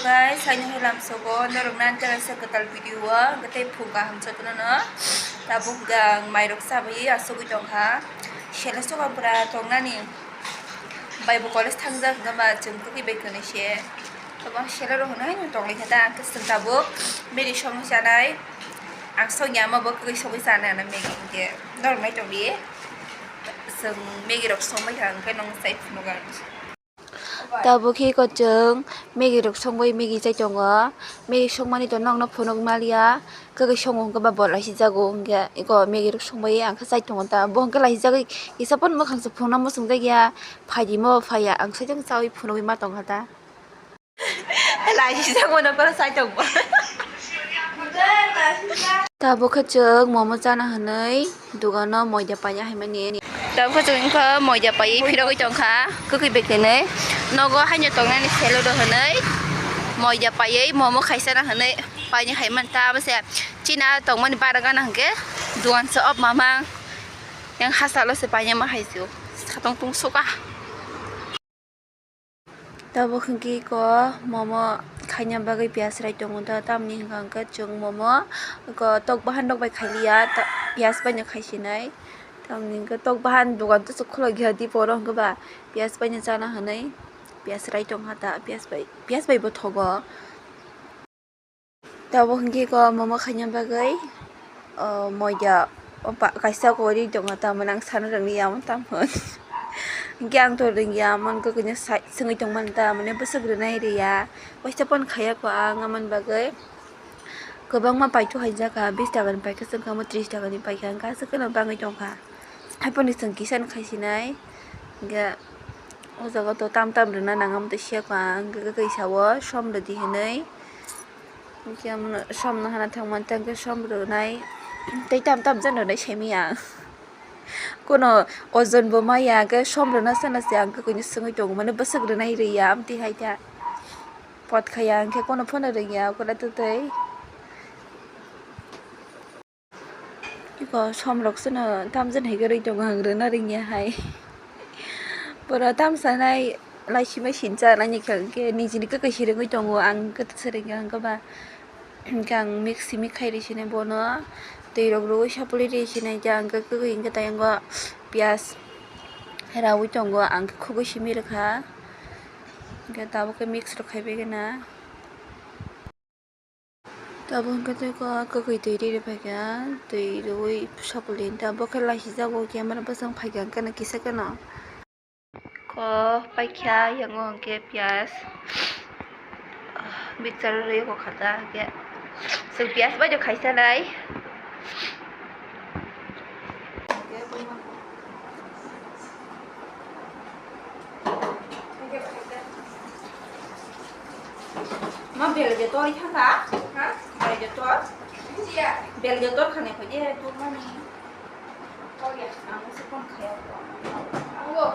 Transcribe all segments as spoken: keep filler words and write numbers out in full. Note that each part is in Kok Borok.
Guys, haino hai lamsogo norok nan tela se kwtal video o, hwnkhe tei phung kaham jotono no. Tabuk hwnkhe ang mairok chabai asugwi tongkha. Sele sokha pura tongnani. Bai bo college thangjak hwnkhe ba chwng kwrwi bai kwrwi se. Tabuk sele rok hwnwi haino tonglaikha ta, hwnkhe chwng tabuk bini songwi chanai. Ang songya ma bo kwrwi songwi chanai ano Maggie hwnkhe. Norok nai tongdi. Chwng Maggie rok songbai kha hwnkhe nong chai phunukha. Tabuk khe ko chwng Maggie rok songbai Maggie chai tongo. Maggie songmani to nokno phunuk maliya. Kwkwi songo hwnkhe ba bo laisijago hwnkhe eko Maggie rok songbai ang khe chai tongo ta. Bo hwnkhe laisijagwi kisa phano mwkhang se phunukna muchungjakya. Phaidi mo phaiya ang saichung chaui phunugwi ma tongkha ta. Laisijak mano koro sai tongbo. Tabuk khe chwng momo chana hwnwi dugano moida paina haimani. Tabuk khe chwng wngkha moida paiwi phirogwi tongkha kwkwi bai kwnwi. Nogo haino tongnani selo do hwnwi moida paiwi momo khaisana hwnwi paina haimani ta. Abose china tongmani bara gana hwnkhe dugan se op mamang yang hasalo se paina ma haisio satong tong suka. Tabuk hwnkhe eko momo khaina bagwi piyaj rai tongo ta, tamni hwnka hwnkhe chwng momo eko tok bahan rok bai khailiya, ta-, piyaj baino khaisinai. Tamni hwnka tok bahan dogan to chwk khulokya dipo oro hwnka ba piyaj baino chana hwnwi piyaj rai tongkha ta, piyaj bai, piyaj bai bo thogo. Tabuk hwnkhe eko momo khaina bagwi, o, moida, o, pa-, kaisa kori tongo, tamoni ang sana rwngya omo tamoni. Hwnkhe ang to rwngya omo, kwkwi no sai, swngwi tongmani tamoni bwswk rwnai rwya. Waisa phano khaiya kho ang, amoni bagwi kwbangma paithago haijak kha, bish taka ni paikha, chwng kha omo tris taka ni paikha, hwnkhe aswk kheno bangwi tongkha. Haphano chwng kisa no khaisinai, hwnkhe o jaga to tam tam rwna nang, omo twi siya kho ang, hwnkhe kwkwi sao som rwdi hinwi. Hwnkhe omono som no hana thangmani tei hwnkhe som rwnai tei tam tam jani rwnai simi ang. Kono ojon bo maya hwnkhe som rwna sana se ang kwkwi no swngwi tongo, mane bwswk rwnai rwya amtwi hai ta. Pot khaya hwnkhe kono phano rwngya kwlai twtwi. Eko som rok seno tamjani hai khe rwi tongo, ang rwna rwngya hai. Pura tamsa nai lai simi sincha nani khe hwnkhe nijini kwkwi se rwngwi tongo, ang kwtwk se rwngya hwnkhe ba hwnkhe ang mix simi khai rw sinai bono twi rok rwui sapulwi rw sinai khe ang kwkwi hwnkhe tei ang o piyaj raui tongo, ang khe khugui simi rwkha hwnkhe tabuk khe mix rok khai bai gana. Tabuk hwnkhe tei kok kwkwi twi ri rw phaikha, twi rwui sapulwi ta bo khe laisijago camera bwsang phaikha hwnkhe no kisa kheno. Kok paikha yango hwnkhe piyaj, mixture o rwui kok kha ta hwnkhe chwng piyaj bai khaisa nai. Ma bel je tor kha ka? Ha? Bel je tor? Bel je tor khane kho je tor mani. Ang se kon khaya. Ango.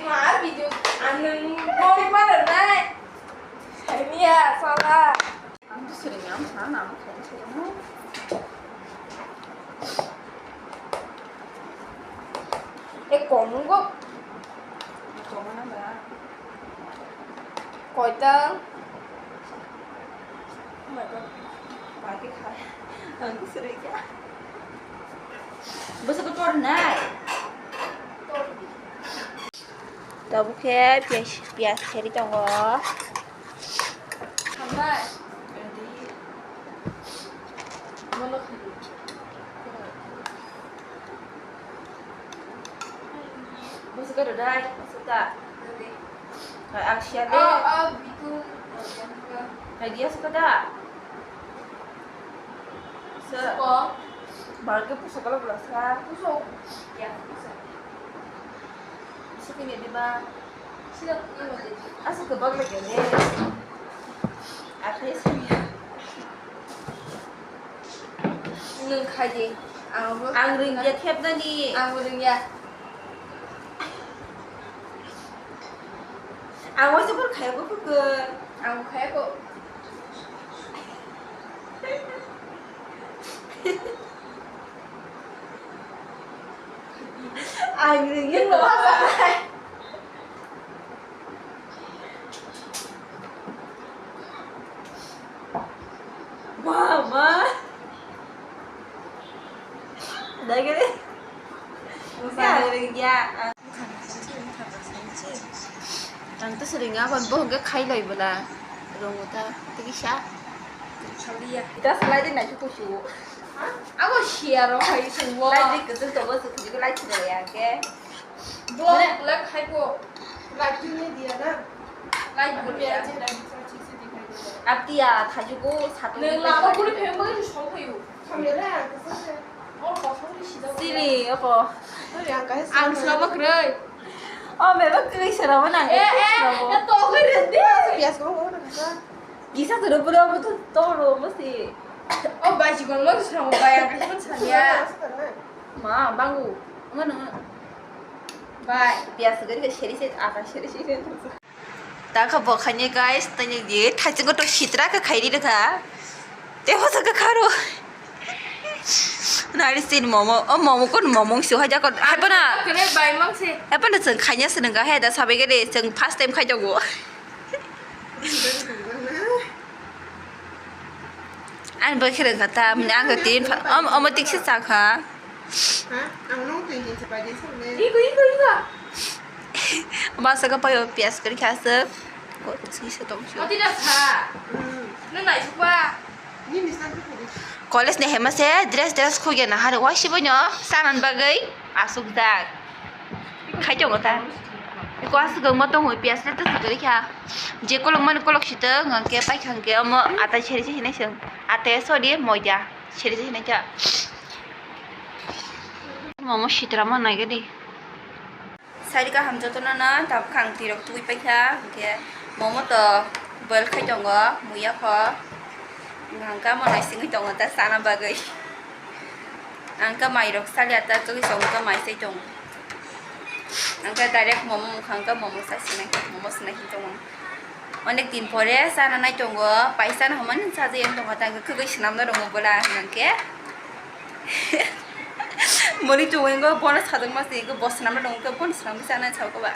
Ma video anung bori mana nai. Sainia sala. Ang to sering ang sana ang kaya sering. Eh, komungo. Komungo na ba? Koita? Oh my God. Bagi khai. Ang to sering ya. Bwswk tor nai. Tabuk khe piyaj, piyaj seri tongo. Bwswk tor dai, bwswk ta. Ang siya de. Hai dia suka da. Sa. Ko. Barang ke pusok kalau belasa. Pusok. Ya, pusok. Pusok ini di ba. Sila punya mati. Asa kebak lagi ni. Apa sih? Nung khai di. Ang bo. Ang ring ya thep na ni. Ang bo ring ya. Ang waisa phano khaya kho kho. Ang bo khaya kho. Ang ring ya kho. Ang to swrwng ya, aboni bo hwnkhe khai lai bwla. Rwngwta tei kisa. Ita salai de naisuk kusu. Abo siya rok hai sungbo. Lai de kusu to bo sukhi lai chiro ya ke. Vlog, vlog khai ko. Lai tu ne dia na. Lai ko dia. Abtiya thajugo satu. Nang lama guri phembo song phayu. Sini, oko. Ang sabo kwrwi. Oh, bebak kwrwi sero nang. Eh, eh, eh, to kwrwi rwdi. Yes, go, go, go. Gisa sero bro, bro, to, to, bro, mesti. Oh, bai, jikon mo sero, bai, ang kaisa sanya. Ma, bangu. Ngono, ngono. Bai. Biasa gari ke seri se, aka seri se. Ta kha bo khaini guys, tini di thaichung to sitra kha khairi rwkha. Tei bo sakha kharo. Nari sin momo, o momo kun momo si haja kon. Hai pana. Kene bai mang se. Hai pana chwng khaina se nang he da sabai gede chwng first time khai jago. Ani bo khe rwkha ta, mani ang tin fa-, om-, omo tik se cha kha. Ha? Ang nung tin tin se pai din sa ne. Iko, iko, iko. Masa ka payo piyas kari kha se. Ko tsi se tong sio. Oti da sa. Hmm. Na nai sukwa. Ni ni san ko. College ni hema se dress dress khugya na hari wasi bo nyo sanan bagwi asuk dak. Khai tongo ta. Iko aswk wngma tongo, piyas le twswk kwrwi kha. Je kolok mani kolok sitwng, hwnkhe paikha hwnkhe omo atai seri se hinai chwng. Atai sorry, moida seri se hinai kha. Momo sitra ma nai gadi. Sari kaham jotono no tabuk ang twi rok twi paikha, hwnkhe momo to boil khai tongo, muya kho. Hwnkhe omo nai singwi tongo ta chana bagwi. Ang khe mai rok salia ta chogwi chong khe mai sai tongo. Ang khe direct momo wngkha, ang khe momo sai sinai, momo sinai hin tongo. Onek din pore chana nai tongo, paisa no hwnmani sajagwi wng tongo, ta ang khe kwgwi swnamna rongo bola hwnkhe. Moli chugwi wngkhe bono sajagma se, bo swnamna rongo khe bono swnamwi chanai sao khe ba.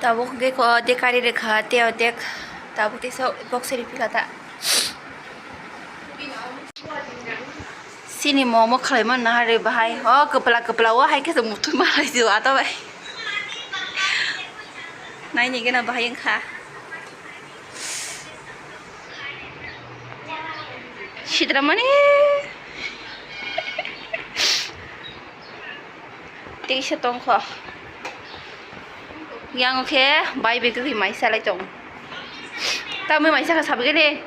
Tabuk hwnkhe kho de kari rwkha, tei o dek tabuk teisa box se riphi kha ta. Chini momo khlaima nahari bahai. O kwpla kwpla o hai khe muthungma hai se ato bai. Naini gana bahai wngkha. Sidra mani. Teisa tongkho. Yang khe bai bai khe mai salai tong. Tamni mai saka sabagini.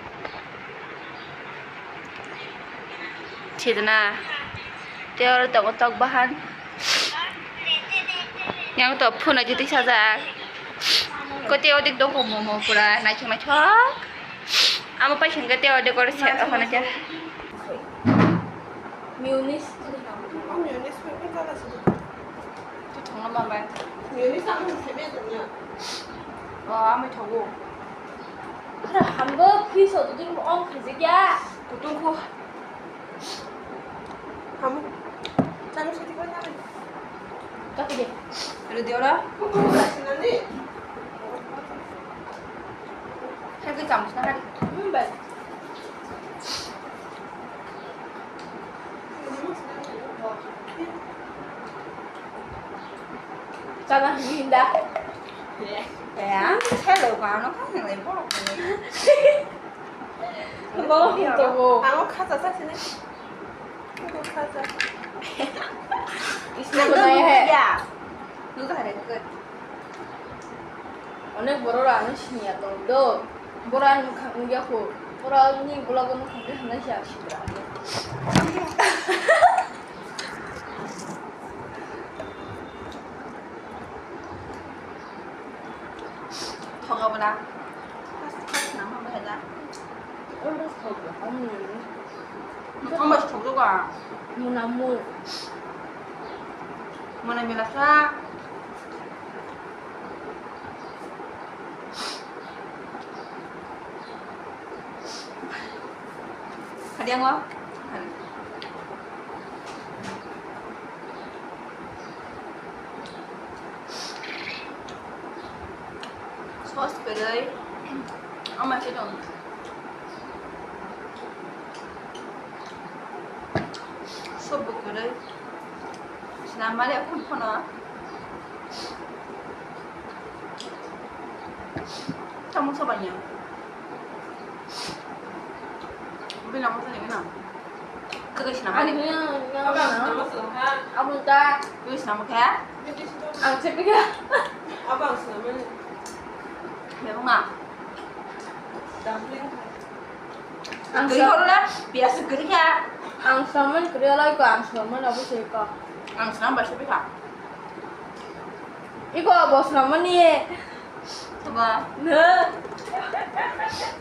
Sidna. Te oro tongo tok bahan. Yang to phuna jiti sajak. Kote odik dongkho momo pura naithok naithok. Amo pai singke te ode kore se, okhone khe. Mayonnaise. Mayonnaise bai bai jala se. Tu thongna ma bai. Mayonnaise ang thebe tongya. O, amai thogo. Ara hambo fish o duding ong khajikya. Kutung khu. Hamu. Chami sati ko na. Kati de. Alo de ora. Nani. Hai ke cham sa hari. Hmm, bai. Chana hinda. Ya, hello, kano kan yang lain polo. Bo, to bo. Amo khacha sa sini. Khacha. Isna ko nai hai. Ya. Lu ka hai ko. Onek borok rok ano siniya tong do. Borok ani mwkhang nukya kho. Borok ani vlog o mwkhang twi hamnai se ang sibra. Thoga bwla. First, first nang ma bahai da. Ondo thok, ang nini. Ang bai thok do ka. Muna mu. Muna mela sa. Hadiang wa. Sauce kwrwi. Ama khe dong. Soup bo kwrwi. Sinamari akhun phano. Tamo soba niya. Bini amo sani gana. Kagai sina mani. Amo ta. Kagai sina mo kha. Ang chepi kha. Abang sina mani. Mebunga. Dumpling. Ang Gari sa- horo le, biasa gari kha. Ang saman kri alai ko, ang saman abo se ko. Ang saman ba sepi kha. Iko abo saman ni. Coba. Ne.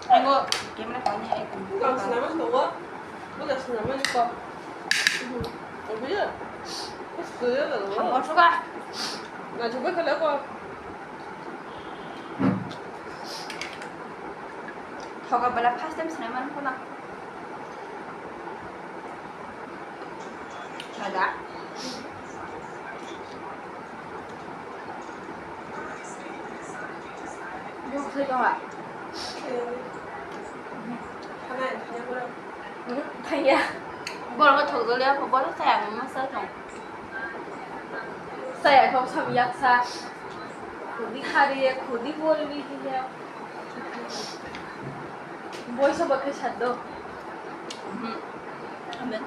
Iko, gimana kau ni? Ang saman ko. Bukan saman ko. Abo ya. Terus gaya lalu. Ang coba. Nah, coba kalau apa? Thoga bela first time sinai man khuna. Thoga. Buk sai tonga. Thangya. Borok thok dole ako borok saya mama sa tong. Saya kok sam yaksa. Khudi khariye, khudi bolbi hiya. Boisa bakhe saddo. Hmm. Amen.